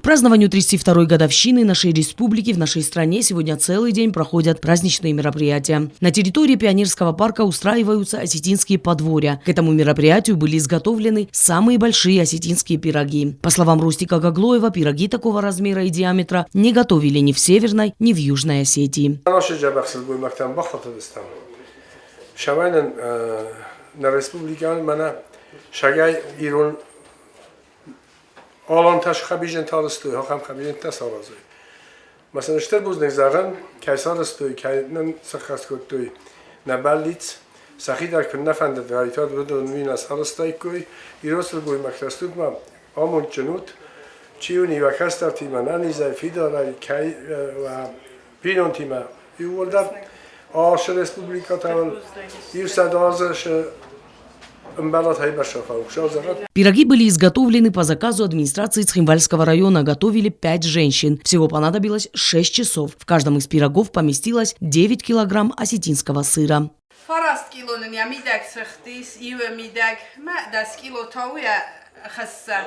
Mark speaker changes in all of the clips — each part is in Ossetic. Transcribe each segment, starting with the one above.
Speaker 1: К празднованию 32-й годовщины нашей республики в нашей стране сегодня целый день проходят праздничные мероприятия. На территории Пионерского парка устраиваются осетинские подворья. К этому мероприятию были изготовлены самые большие осетинские пироги. По словам Рустика Гаглоева, пироги такого размера и диаметра не готовили ни в Северной, ни в Южной Осетии.
Speaker 2: Нӕ республикӕйӕн мӕнӕ сагӕй ирон алантӕ схӕбизӕнтӕ арӕзтой, ахӕм хӕбизӕнтӕ саразой. Мӕ сын стыр бузныг зӕгъын, кӕй сарӕзтой, кӕй нын сӕххӕст кодтой нӕ бӕллиц. Сӕхи дӕр куыннӕ фӕндыд, райтад уыдон уый нӕ сарӕзтаиккой. Ирон сылгоймӕгтӕ стут ма, амондджын ут. Чи уын и уӕ кӕстӕртимӕ нӕнизӕй, фидарӕй, кӕй уӕ бинонтимӕ иууылдӕр ацы республикӕтӕн иу 100 азы
Speaker 1: Пироги были изготовлены по заказу администрации Цхинвальского района. Готовили 5 женщин. Всего понадобилось 6 часов. В каждом из пирогов поместилось 9 килограмм осетинского сыра.
Speaker 3: Фараст кило нын йӕ мидӕг цыхт ис, иуы мидӕг мӕ 10 кило тауйӕ хӕсса.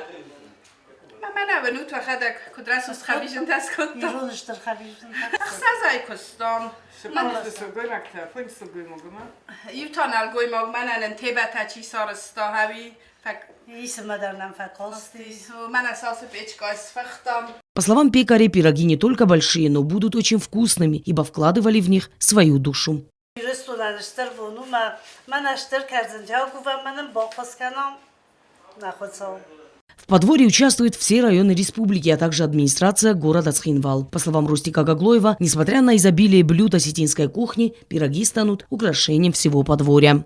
Speaker 3: Мӕ мӕнӕ уынут уӕхӕдӕг, куыд рӕсугъд хӕбизынтӕ скодтам.
Speaker 4: Ирон стыр хӕбизынтӕ.
Speaker 3: Ӕхсӕзӕй куыстам.
Speaker 5: Сылгоймӕгтӕ, фондз сылгоймагмӕ.
Speaker 3: Иу та нӕлгоймаг мӕнӕ нын тебӕтӕ чи сарӕзта, ӕви
Speaker 4: Исымӕ дӕр нӕм фӕкасти.
Speaker 3: Мӕнӕ цасы печкӕ сфыхтам.
Speaker 1: По словам пекарей, пироги не только большие, но будут очень вкусными, ибо вкладывали в них свою душу.
Speaker 4: Ирыстонӕн стыр бон у, мӕ мӕнӕ стыр кӕрдзынтӕ кувӕм, мӕнӕн баххуыс кӕнӕм нӕ Хуыцау.
Speaker 1: В подворье участвуют все районы республики, а также администрация города Цхинвал. По словам Рустика Гаглоева, несмотря на изобилие блюд осетинской кухни, пироги станут украшением всего подворья.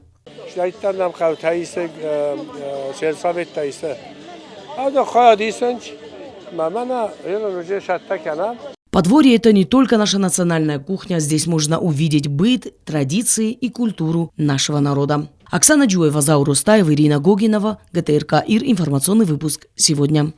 Speaker 2: Чидӕриддӕр нӕм хъӕутӕ исы, сельсоветтӕ исы. Ӕдо хайад исынц, мӕ мӕнӕ уже цӕттӕ кӕнӕм.
Speaker 1: Подворье – это не только наша национальная кухня. Здесь можно увидеть быт, традиции и культуру нашего народа. Оксана Джуева, Заур Устаев, Ирина Гогинова, ГТРК «Ир». Информационный выпуск сегодня.